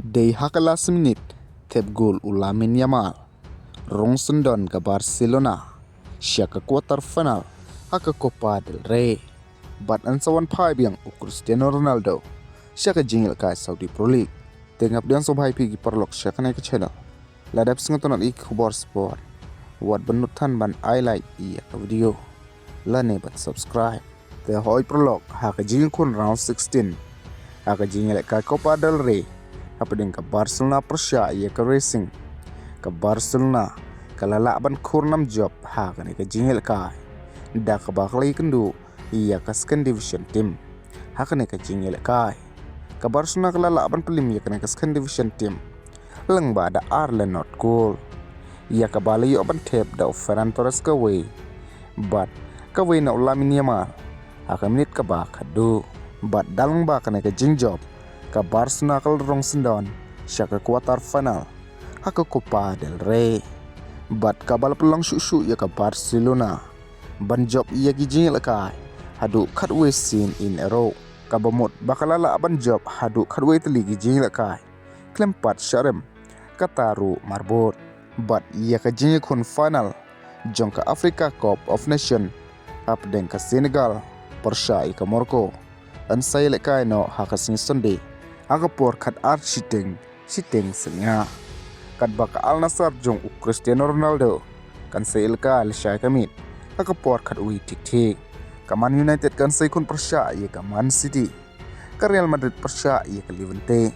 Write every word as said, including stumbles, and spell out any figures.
Dei ha ka last minute, thep gol u Lamine Yamal, rung syndon ka Barcelona sha ka quarter final ha ka Copa del Rey. Bad yn sa wan phai biang u Cristiano Ronaldo sha ka jingïalehkai Saudi Pro League. Te nga pdiang sngewbha ïa phi ki paralok sha kane ka channel. Lada phi sngewtynnat ïa ki khubor sport, wat ban nud than ban ai like ïa ka video lane ban subscribe. Te hoi paralok, ha ka jingïakhun round sixteen ha ka jingïalehkai Copa del Rey hapdeng ka Barcelona pyrshah ïa ka Racing, ka Barcelona ka la lah ban khur nam jop ha kane ka jingïalehkai da kaba ka la ïakynduh ïa ka second division team. Ha kane ka jingïalehkai, ka Barcelona ka la lah ban pynlip ïa kane ka second division team lyngba da ar la nod gol, ïa kaba la ïoh ban thep da u Ferran Torres kawei bad kawei na u Lamine Yamal ha ka minit kaba khatduh. Bad da lyngba kane ka jingjop, ka Barcelona ka la rung syndon sha ka quarter final ha ka Copa del Rey. Bad kaba la pynlong shuh shuh ïa ka Barcelona ban jop ïa ki jingïalehkai haduh khatwei sien in a row, kaba mut ba ka la lah ban jop haduh khatwei tylli ki jingïalehkai khlem pat sharem, kata ruh marbud. Bad ïa ka jingïakhun final jong ka Africa Cup of Nation hapdeng ka Senegal pyrshah ïa ka Morocco yn sa ïalehkai noh ha ka sngi Sunday ha ka por khatar shiteng shiteng synñia. Katba ka Al Nassr jong u Cristiano Ronaldo kan sa ïalehkai lashai ka miet ha ka por khatwei thik thik. Ka Man United kan sa ïakhun pyrshah ïa ka Man City. Ka Real Madrid pyrshah ïa ka Levante.